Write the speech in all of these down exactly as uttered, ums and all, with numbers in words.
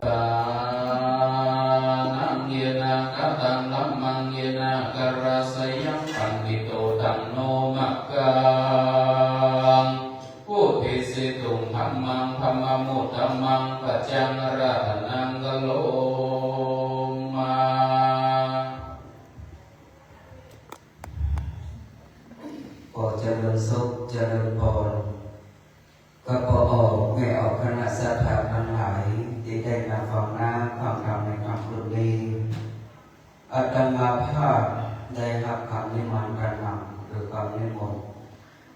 Sānaṃ yena kataṃ dhammaṃ yena karāsayaṃ paṇīto taṃ no maggaṃ uddisituṃ dhammaṃ dhammamuttamapaccaṃ ratanaṃ karoma. ขอเจริญสุข เจริญพร กับป้อออกแม่ออกคณะศรัทธาตังหลาย ตี้ได้มาฟังนาฟังธรรมในค่ำคืนนี้ อาตมาภาพได้ฮับกำนิมนต์กระหน่ำ คือคำนิมนต์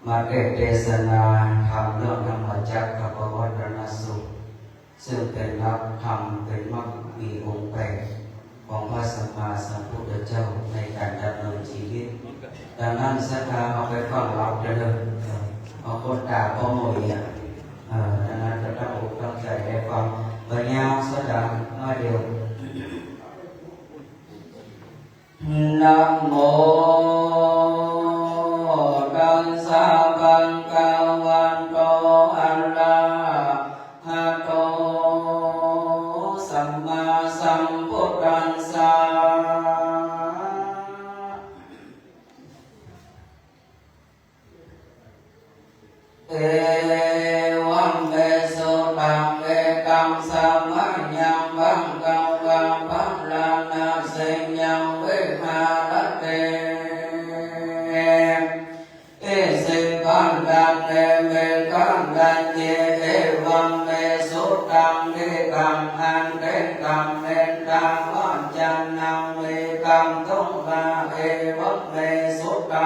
มาเตสน์เตสนาธรรมเรื่องธรรมจักรกัปปวัตตนสูตร ซึ่งเป๋นหลักธรรม เป๋นมรรคมีองค์แปดของพระสัมมาสัมพุทธเจ้าในก๋านดำเนินจีวิต ดังนั้นศรัทธาเฮาไปฟังหลับเต๊อะ บางคนต๋าบ่หมดเนี่ย เออ ดังนั้นก็ตั้งอกตั้งใจ๋ได้ฟัง บ่ยาวศรัทธาน้อยเดียว Namo tassa bhagavato arahato sammāsambuddhassa. Evaṃ me sutaṃ. Ekaṃ samayaṃ bhagavā bārāṇasiyaṃ viharati isipatane migadāye. Evaṃ me sutaṃ. Ekaṃ ante kammentaṃ vacanaṃ vikamtvā evaṃ me sutaṃ.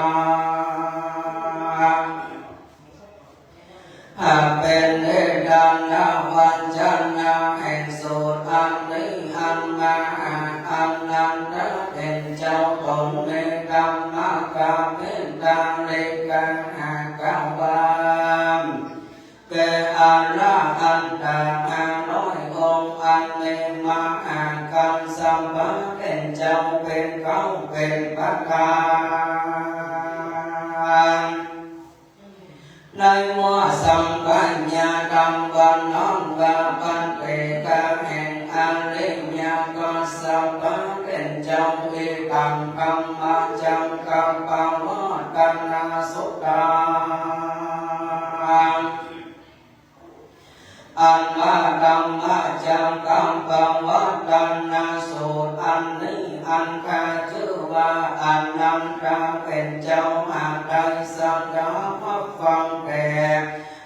ถ้าเป๋นเอตตะวะจนะแห่งสูตรอันนี้ อันมหาอานันทะเถรเจ้าต๋นมีธรรมกาเมนตาลิกาหากว่า แก่อรหันตะห้าร้อยองค์ อันมีมหากัสสปะเถรเจ้าเป๋นเก๊า เป๋นประธาน ในหมวดสังคัญญาธรรม ว่าน้อมว่าปัจเจกะแห่งอริยะกัสสปะเถรเจ้า เอตังธัมมะจักกัปปวัตตนสูตตัง อันว่าธัมมะจักกัปปวัตตนสูตรอันนี้ อันข้าจื้อว่าอานันทะเถรเจ้า หากได้สดับฟังแต๊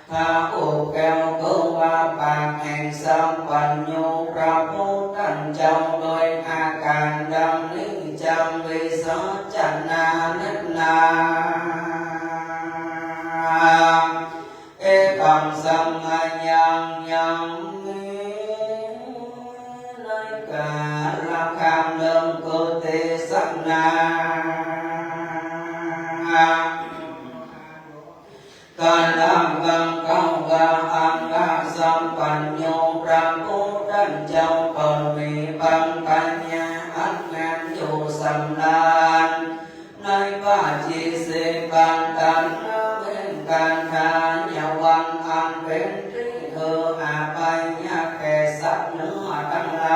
พระผู้แก้วคือว่าปากแห่งสัพพัญญูพระพุทธเจ้า โดยอาก๋านดังนี้ จักวิสัชนาแลนา เอกังสมัยัง ยังมีในก๋าละครั้งนึ่ง คือเตสนา ก๋าละครั้งเก๊า ว่าอันว่าสัพพัญญูพระพุทธเจ้า ต๋นมีปัญญาอันงามอยู่สำราญ ในพระจิตสิบประกาศ เว้นการทายวันอันเป๋นตี้เอื้ออภัยแก่สัตว์เนื้อตังหล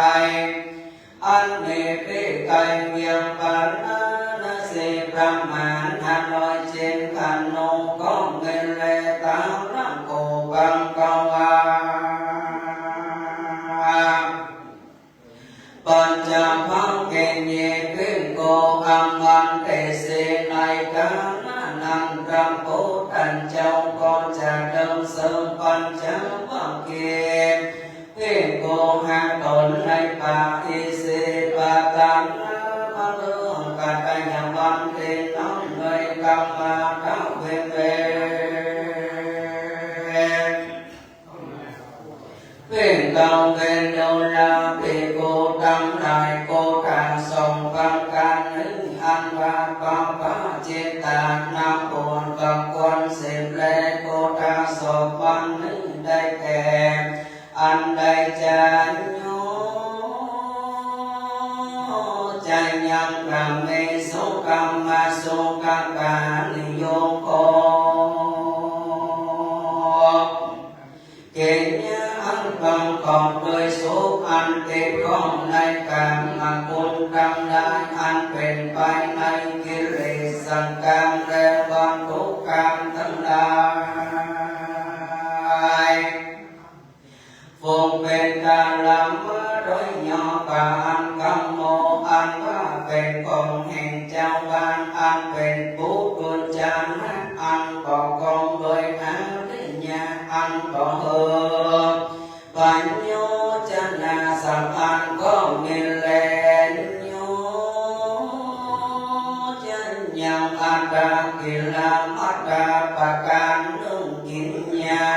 าย อันมีตี้ใก้เวียงพาราณสีประมาณห้าร้อยเจ็ดขันโน ก็มีแล ตถาคตภควา ปัจจวัคคีย์ ภิกขุ อามันเตสี ในก๋าละนั้นพระพุทธเจ้าก็จะเถิงซึ่งปัจจวัคคีย์ภิกขุห้าต๋นในพระอิสิปตนมฤคทายวันตี้นั้น โดยกำมาทะเวงเว ภิกขเว ดูราภิกขุตังหลาย โกฏฐังค์สองประก๋านนี้ อันว่าปะปะจิตตานาบุคคลสิบ และโกฏฐังค์สองประก๋านนี้ได้แก่ อันใดจะโยจะยังกะเมสุขัมมาสุขคานิโยโก เก อันประกอบด้วยสุขอันติดข้องในกามคุณตังหลาย อันเป๋นไปในกิเลสกามและวัตถุกามตังหลาย ฝูงเป๋นกาละมาโดยย่อ กาอันกำโม อันว่าเป๋นของแห่งเจ้าบ้าน อันเป๋นปุถุชน อันปกครองโดยอริยะ อันบ่หื้อ ประโยชนะสักอันก็มีแล โยจะยังอัตตกิลมัตตาประการนึ่งกินยา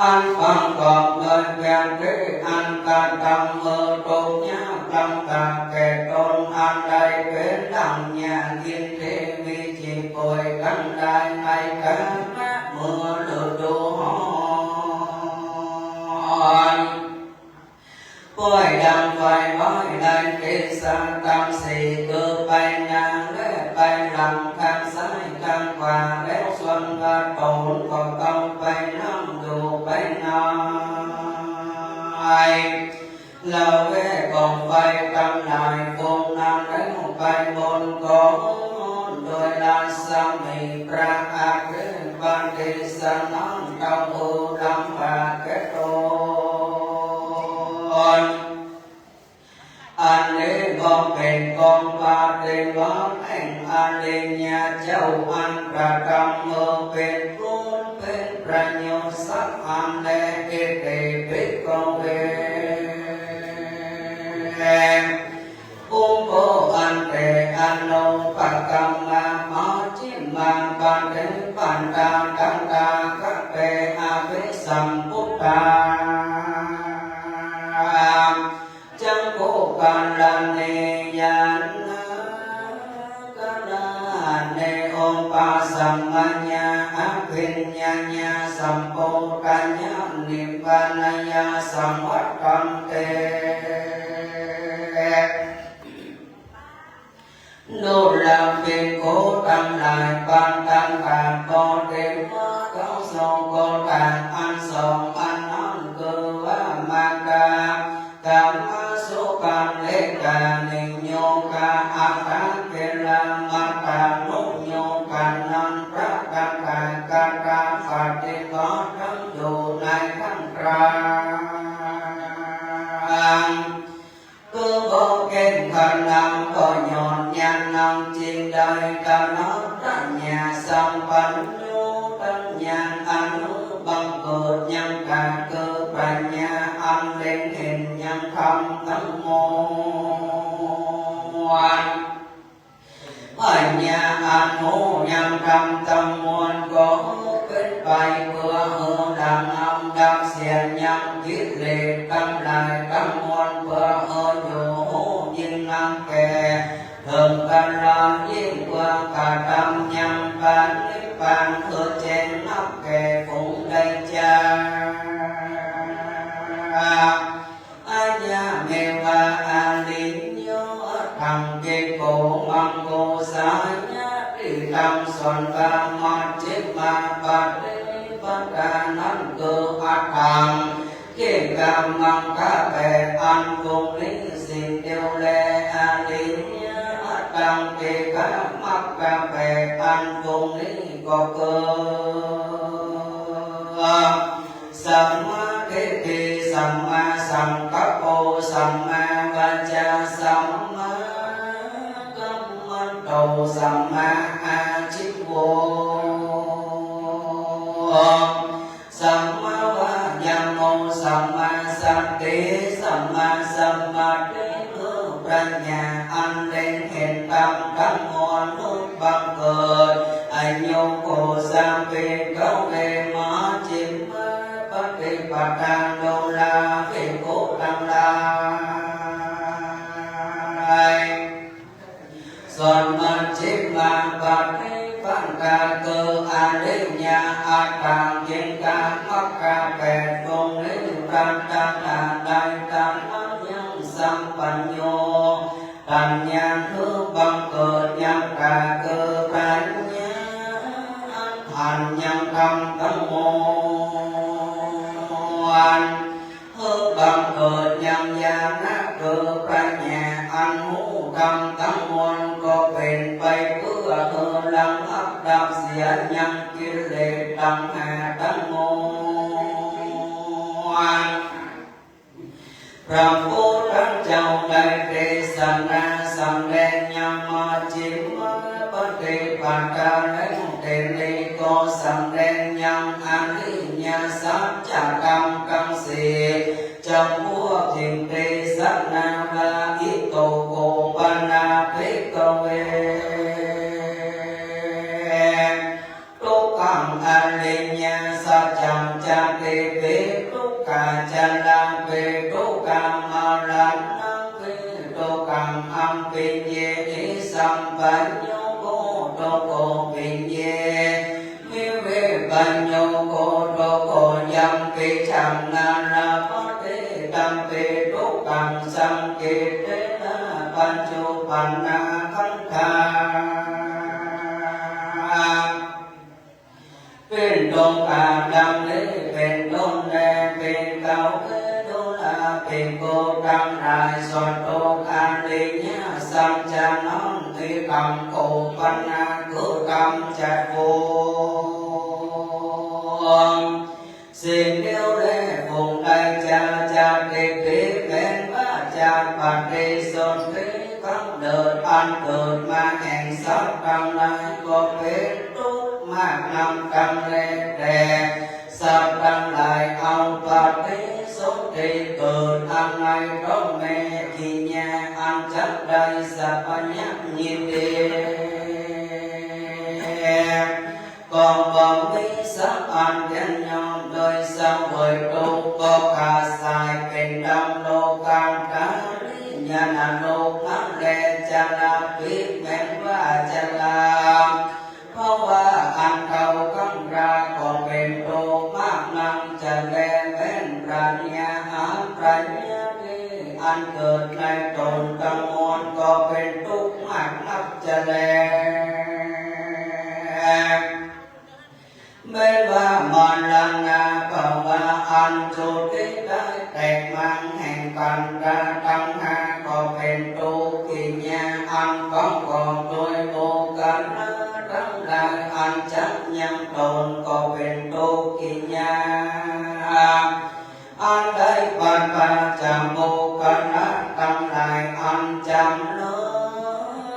อันประกอบด้วยเพียงที่อันกระทำหื้อทุกข์ยากลำบากแก่ตน อันได้เป๋นดังอย่างอินทรีย์วิจิตรป่วยตังหลายในกาลเมื่อฤดูฮ้อน ป่วยดังไฟไหม้ในทิศตังสี่คือไปหน้าและไปหลัง ข้างซ้ายข้างขวา แล้วส่วนกระโตนก็ต้องไปนั่งอยู่ไปนอน ละแวกกองไฟตังหลาย ฝูงนั้นแล้วไปบนกองโดยรัศมีพระอาทิตย์ ปฏิสนองเต้าหู้ลำบากแก่ตน อันนี้บ่เป๋นกองปฏิบัติแห่งอริยะเจ้า อันกระทำหื้อเป๋นคุณเป๋นประโยชน์สักอันแล อิติภิกขเว อุโภ อันแต๊อันโน ปะกัมมา มัชฌิมา ปะฏิปทา ตถาคเต อภิสัมพุทธา จักขุกรณี ญาณกรณี อุปสัมปชัญญะ อภิญญาญา สัมโพธัญญะ นิพพานะญาณ สังวัตตันเต ดูราภิกขุตังหลาย ปัตตะกะโปธิ มาเก๊าสองโกฏะ อันสองอันนั้นคือว่า มะกะ กะมะสุขัลลิกานิโยกะ อัตถะกิลมัฏฐานุโยกะนั้น พระตถาคตปฏิบัติธรรมอยู่ในท่ามกลาง คือบ่เก้งขัดนำ ก็ย้อนอย่างนั้นจึงได้ ตถะปัญญาสัมปันโน ปัญญาอันหื้อบังเกิดยังกา คือปัญญาอันเล็งเห็นยังธรรมตังมวล ปัญญาอันฮู้ยังธรรมตังมวล ก็เป๋นไปเปื้อหื้อระงับดับเสียยังกิเลสตังหลายตังมวล เปื้อหื้ออยู่ฮู้ยิ่งนักแก่ เถิงกั๋นลายิ่งเปื้อกระทำยังปรินิพพาน หื้อแจ้งนักแก่ฝูงได้จัก อะยะเมวะ อริยะ อัตถัง ภิกขุ มัง โคสายะ ตี้ตรัสสอนว่า มัชฌิมาปฏิปทานั้นคืออัตถัง กิกามัคคะแปดอันตรงนี้ สิ่งเดียวแล อริยะ อัตถัง กิกามัคคะแปดอันตรงนี้ก็คือ สัมมาทิฏฐิ สัมมาสังกัปโป สัมมาวาจา สัมมากัมมันโต สัมมาอาชีวะ สัมมาวายาโม สัมมาสติ สัมมาสมาธิ หื้อปัญญาอันเล็งเห็นธรรมตังมวล หื้อบังเกิด อโยโคสะ ภิกขะเว มัชฌิมาปฏิปทา ดูราภิกขุตังหลาย ส่วนมัชฌิมาปฏิปทาคืออริยะอัตถัง กิกามัคคะแปดตรงนี้ พระตถาคตยังสัมปันโน ปัญญาหื้อบังเกิดยังกา คือปัญญาอันหันยัง ธรรมตังมวล หื้อบังเกิดยังญาณะคือปัญญาอันฮู้ธรรมตังมวล ก็เป๋นไปเปื้อหื้อระงับดับเสียยังกิเลสตัณหาตังมวล พระพุทธเจ้าได้เตสนาสำแดงยังมัชฌิมปฏิปทาแล้ว เตนี้ก็สำแดงยังอริยสัจธรรมตังสี่จำพวก จึงเตสนาว่า อิโตโข ปะนะ ภิกขเว ทุกขัง อริยสัจจัง ชาติปิ ทุกขา ชราปิ ทุกขา มรณังปิ ทุกขัง อัมปิญญิ สัมปะโยโค ทุกโข ปิญญิ มิ วิปะโยโค ทุกโข ยัมปิ จัง นรปฏิ ตัมปิ ทุกขัง สังขิตเตนะ ปัจจุปันนาขันธา เป๋นทุกขา ดังนี้เป๋นต้นแล เป๋นเขา เวทุราภิกขุตังหลาย สัตว์ทุกข์อริยสัจจะนั้น อิทังโข ปะนะ คือธรรมจักขุ สิ่งเดียวแล คงได้จะ จากทิฏฐิแม้นว่า จากปฏิสนธิ กำเนิดอันเกิดมาแห่งสัตว์ตังหลาย ก็เป๋นทุกข์มากนักจังแล แต่สัตว์ตังหลายเอาปฏิสนธิเกิดอันในท้องแม่ กิริยาอันจักได้สัพพยัญญิติ ก็บ่มีสักอัน เตียนย่อมโดยเสวยทุกข์ ก็ขาดสายเป๋นดังโลกัตตริยนรกนั้นแล ชราภิ แม้นว่าชรา เพราะว่าอันเฒ่าคำรา ก็เป๋นทุกข์มากนักจะแล แม้นปรัชญา อันปรัชญานี้ อันเกิดในต๋นตังมวล ก็เป๋นทุกข์มากนักจะแล แม้นว่ามรณภาวะ อันจุติได้แตกมาแห่งขันธาตังห้า ก็เป๋นทุกข์ กิริยาอันประกอบด้วยบุคคละตังหลาย อันจักยังต๋น ก็เป๋นทุกข์ กิริยา อันได้พลัดพรากจากบุคคละตังหลาย อันจำเริ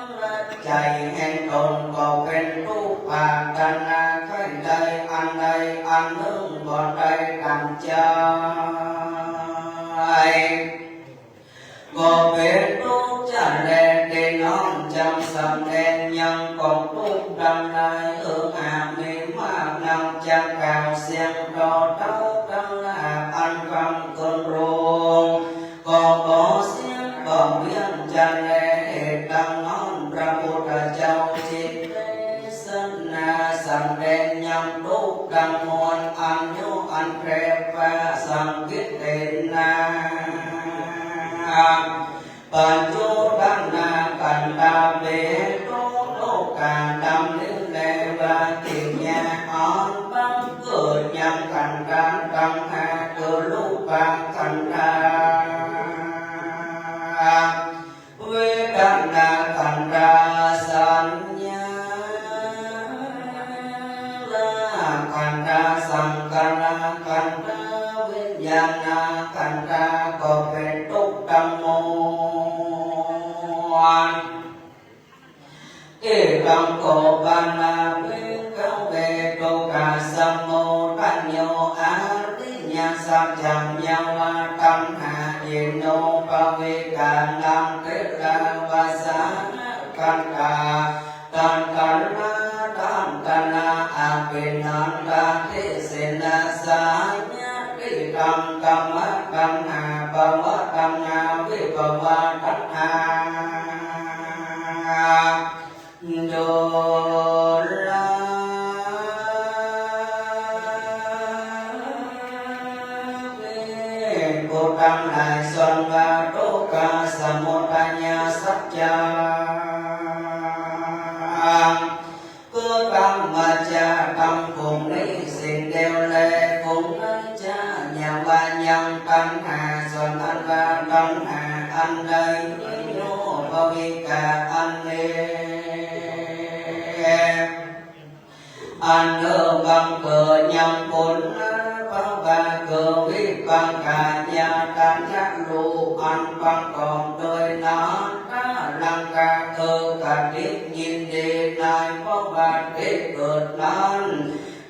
ญในใจ๋แห่งต๋น ก็เป๋นทุกข์ ปรารถนาใค่ได้อันใดอันนึ่งบ่ได้ดั่งใจ๋ ก็เป๋นทุกข์จะแล ตี้น้อมจำสำแดงยังกองทุกข์ตังหลาย เอิงอาจมีมากนักจะกล่าวเสียงต่อเต้าตังหลาย อันฟังเกินรู้ ก็ขอเสียงบ่เวียนจะแล เหตุดังนั้นพระพุทธเจ้าจึงเตสนาสำแดงยังทุกข์ตังมวล อันอยู่อันแปรปรวนสังขิตเตนะ ปัจจุปันนาขันธาเปตุ ทุกขา ดังนี้แล ว่ากิริยาอันบังเกิดยังขันธาตังห้า คือรูปขันธา เวทนาขันธา สัญญาขันธา สังขารขันธา วิญญาณขันธา ก็เป๋นทุกข์ตังมวล อิทังโข ปะนะ ภิกขเว ทุกขะสมุทัยโย อริยสัจจัง ยะวะ ตัณหา ยีโน ปวิกา นัง เทระวะสานะขันธา ตัณหา ตัณหา อภินันทา ทิฏฐินา สายะทิฏฐิ ตัง กามะตัณหา ภวะตัณหา วิภวะตัณหา จุลาภิกขุตังหลาย ส่วนว่าทุกขะสมุทัยสัจจัง คือธรรมะจะทำคงนี้ บังเกิดยังปุณณภาวะคือวิปากญาณตัณหารูปอันประกอบโดยหน้าตาร่างกาย คือกติยินดีในภพที่เกิดนั้น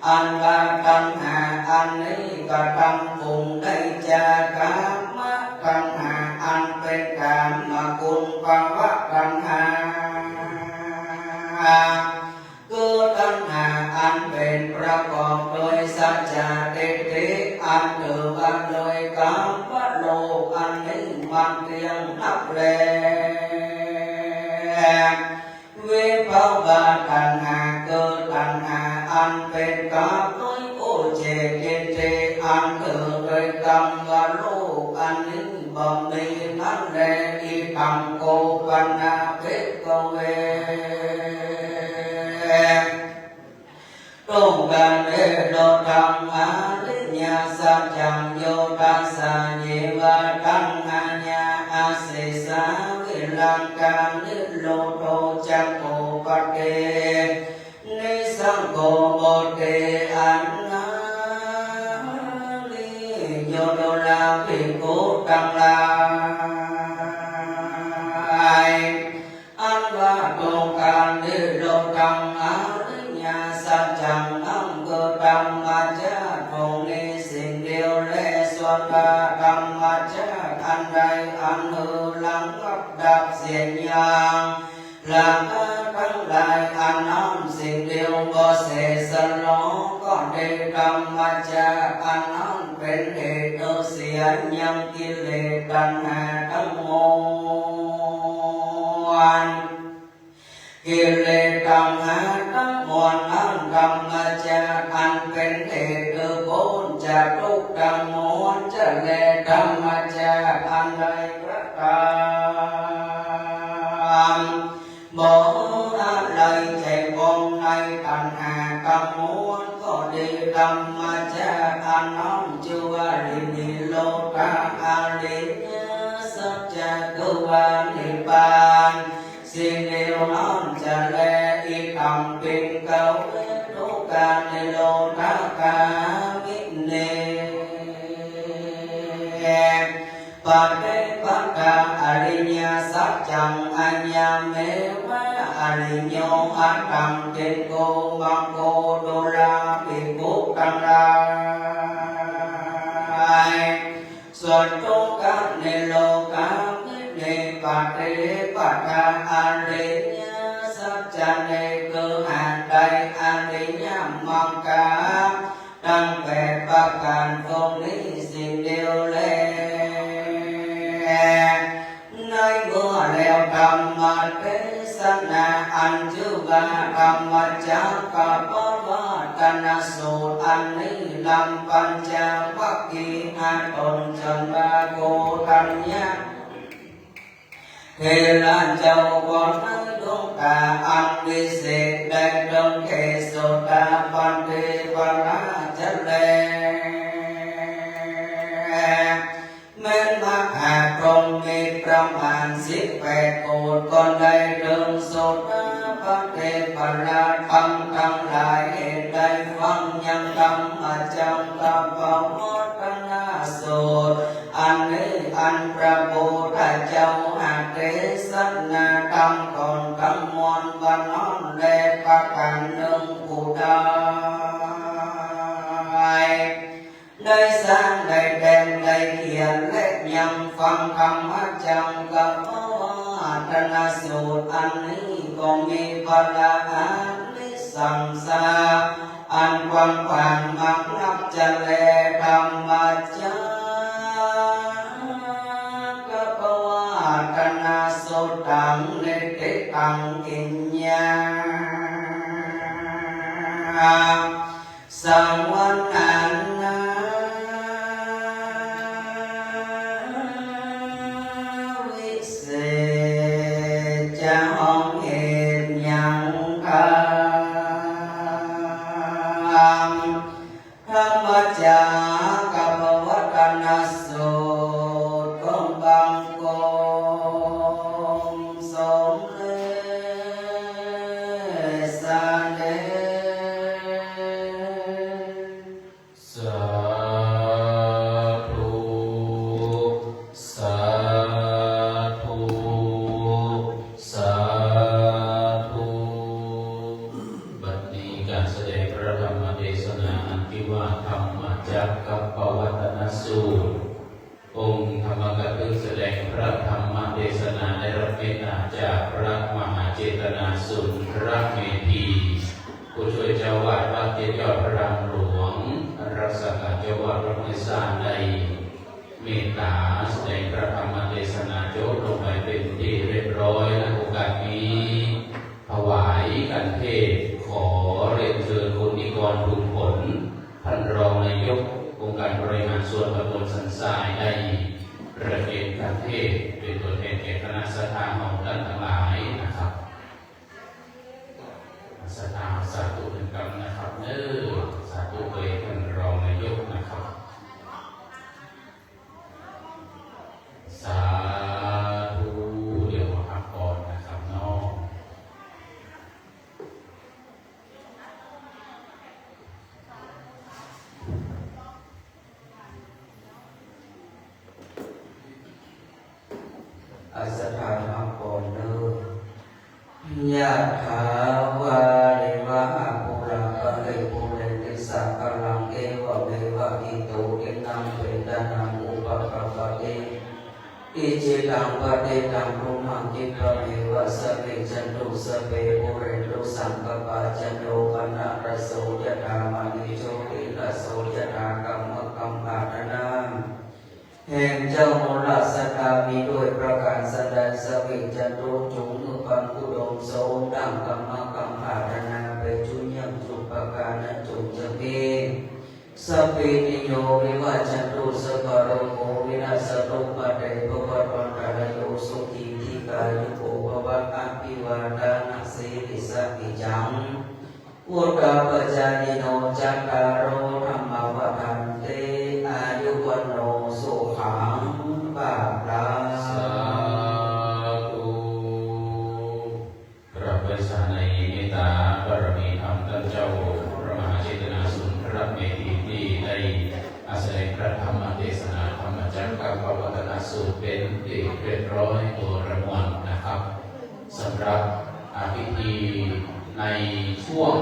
อันว่าตัณหาอันนี้กระทำปรุงได้จากกามตัณหาอันเป็นกามคุณภวตัณหา คือตัณหาอันเป็นประกอบโดยสัจจะทิฏฐิ อันถือว่าโดยกามโลกอันนี้มันเที่ยงนักแล วิภวตัณหา คือตัณหาอันเป็นกามโดยอุเฉททิฏฐิ อันถือโดยกามว่าโลกอันนี้บ่มีนั้นแล อิทังโข ปะนะ ภิกขเว ทุกขานิโรธัง อริยสัจจัง โย ทัสสะ เยวะ ตัณหายา อเสสา วิราคะ นิโรโธ จะ โข ปะเท นิสสังโข โพเท อนาริโย ดูราภิกขุตังหลาย อันว่าทุกขานิโรธัง อริยสัจจัง นั้นคือธรรมชาติองค์นี้สิ่งเดียวแล ส่วนว่าธรรมชาติอันใดอันหือระงับดับเสียยังราคะทั้งหลาย อันนั้นสิ่งเดียวบ่เสสลอ ก็ดี ธรรมชาติอันนั้นเป็นเหตุหือเสียยังกิเลสตัณหาทั้งมวล กิเลสตัณหาทั้งมวลนั้น ธรรมชาติอันเป็นเหตุหือป๊นจากทุกข์ทั้งมวลจะแล ธรรมชาติอันใดกระทำ บ่หืออะไรใจ้ปงในตัณหาทั้งมวลก็ดี ธรรมชาติอันนั้นจื้อว่านิโรธา อริยสัจจะ คือว่านิพพาน สิ่งเดียวนั้นจะแล อิทัง ภิกขเว ทุกขานิโรธคามินี ปฏิปทา อริยสัจจัง อายาเมวะ อริโย อัตถัง ทิฏฐิโก มัคโค ดูราภิกขุตังหลาย ส่วนทุกขานิโรธคามินี ปฏิปทา อริยสัจจะนี้ คือหาได้อริยมรรคา ตังแปดประก๋านพวกนี้สิ่งเดียวแล ในเมื่อแล้วธรรมเทศนาอันจื้อว่าธัมมจักกัปปวัตตนสูตรอันนี้ นำปัญจวัคคีย์ห้าต๋น จันทาโกฏัญญะ เถระเจ้าก็ได้ดวงต๋าอันวิเศษ ได้เถิงแก่โสดาปัตติผละจะแล แม้นมหาพรหมมีประมาณสิบแปดโกฏก็ได้เถิงโสดาปัตติผละธรรมตังหลาย เหตุได้ฟังยังธัมมจักกัปปวัตตนสูตร อันนี้อันพระพุทธเจ้าหากเทศนาธรรมก่อนทั้งมวลวันนั้นแล ประก๋านนึ่งผู้ใด ได้สร้างได้แต่งได้เขียนและยังฟังธัมมจักกัปปวัตตนสูตรอันนี้ก็มีผละอานิสังสา อันกว้างขวางนักนับจะแล ธัมมจักกัปปวัตตนสูตตัง นิฏฐิตัง กิญญา สังวรณา วิเศษจะห้องเหตุยังธรรม ธัมมจักกัปปวัตตนสูตรของบังคมสมเด็จเสด็จ ตนาสุนทรเมธี ผู้ช่วยเจ้าอาวาสวัดเจ็ดยอดพระรามหลวง รักษาการเจ้าอาวาสวัดห้วยซ่าน ได้เมตตาแสดงพระธรรมเทศนาจบลงไปเป็นที่เรียบร้อย ณ โอกาสนี้ ถวายคันเทศ ขอเรียนเชิญคุณนิกร บุญผล ท่านรองนายกองค์การบริหารส่วนตำบลสันทราย ได้ประเคนคันเทศ เป็นตัวแทนแก่คณะศรัทธาของท่านทั้งหลายนะครับ ศรัทธาสาธุหนึ่งกำนะครับเน้อ สาธุโดยท่านรองนายกนะครับ สาธุ เดี๋ยวมาพักผ่อนนะครับเนาะ อา ศรัทธามาก่อนเน้อ ยะถาวาริวะหาปูราปะริปูเรนติสาคารัง เอวะเมวะอิโต ทินนังเปตานังอุปะกัปปะติ อิจฉิตังปัตติตัง ตุมหังคิปะเมวะสะมิจฉันตุ สัพเพปูเรนตุสังกัปปา จันโทปะนะระโส ยะถา มะณิโชติระโส ยะถา กัมมะกัมปะ ฐานะแห่งเจ้ามูลศรัทธามีด้วยประการสันใด สะมิจฉันตุ จุ่งหื้อปันกุดมสมดั่งกัมมะกัมปะ ฐานะ เปจุยังจุปะกานะจุ่งจะมี สัพพีติโยวิวัชชันตุ สัพพะโรโควินัสสะตุ มาเตภวัตวันตะรายโย สุขีทีฆายุโกภะวะ อะภิวาทานะสีลิสสะนิจจัง วุฑฒาปะจายิโน จัตตาโรธัมมาวัฑฒันติ อายุวัณโณสุขังพะลัง สาธุ กราบไหว้สาในเมตตาบารมีธรรมต้านเจ้าพระมหาเจตนาสุนทรเมธีตี้ได้แสดงพระธรรมเตสนาธรรมจักกัปปวัตตนสูตรเป๋นตี้เรียบร้อยโตระมวลนะครับ สำหรับ อ่า พิธีในช่วง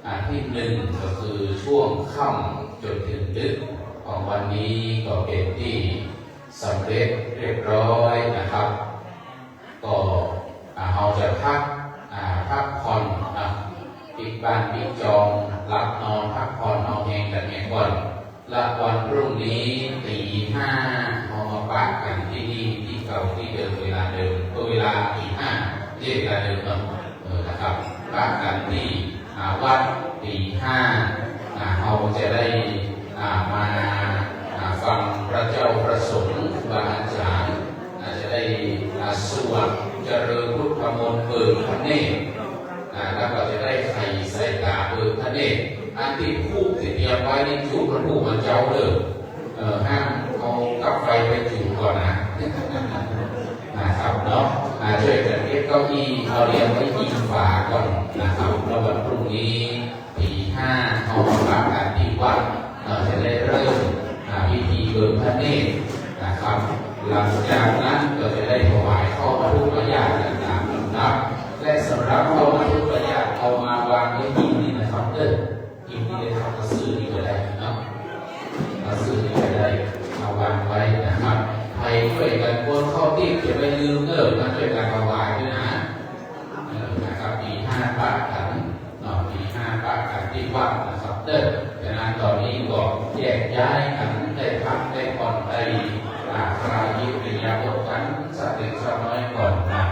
อ่า ตี้นึ่งก็คือช่วงค่ำจ๋นเถิงดึกของวันนี้ก็เป๋นตี้สำเร็จเรียบร้อยนะครับ ก็ อ่า เฮาจะพัก อ่า พักผ่อนนะ ปิ๊กบ้านปิ๊กจอง หลับนอนพักผ่อนเอาแฮงกั๋นแหมก่อน ละวันพรุ่งนี้ตี๋ห้า เฮามาปะกั๋นตี้นี่ ตี้เก่าตี้เดิม เวลาเดิม ก็เวลาตี๋ห้า เรียกเวลาเดิมเนาะ เออ นะครับ ปะกั๋นตี้ อ่า วัดตี๋ห้า อ่า เฮาจะได้ อ่า มา อ่า ฟังพระเจ้าพระสงฆ์ครูบาอาจ๋ารย์ อ่า จะได้ อ่า สวดเจริญพุทธมนต์เบิกพระเนตร อ่า แล้วก็จะได้ไขใส่ต๋าเบิกพระเนตร อันตี้ธูปตี้เตรียมไว้นี่จุดวันธูปวันเจ๊าเด้อ เออ ห้ามเอากับไฟไปจุดก่อนนะ นะครับเนาะ อ่า จ้วยกั๋นเก็บเก้าอี้ เอาเรียงไว้อิงฝาก่อนนะครับ แล้ววันพรุ่งนี้ ตี๋ห้า เฮามาปะกั๋นตี้วัด เอ่อ จะได้เริ่ม อ่า พิธีเบิกพระเนตรนะครับ หลังจากนั้นก็จะได้ถวายข้าวมัทธุปายาตกันต๋ามลำดับ และสำหรับข้าวมัทธุปายาตเอามาวางไว้ตี้นี่นะครับเด้อ ตี้นี่เลยครับ เอาซื่อนี่ก็ได้เนาะ เอาซื่อนี่ก็ได้ เอาวางไว้นะครับ ใผจ้วยกั๋นคนเข้าติ๊ก จะไปลืมเด้อ มาจ้วยกั๋นถวายด้วยนะ เออ นะครับ ตี๋ห้าปะกั๋น เนาะ ตี๋ห้าปะกั๋นตี้วัดนะครับเด้อ ฉะนั้นต๋อนนี้ก็แยกย้ายกั๋นได้พักได้ผ่อนได้ อ่า คลายอิริยาบถกั๋นสักเล็กสักน้อยก่อนนะ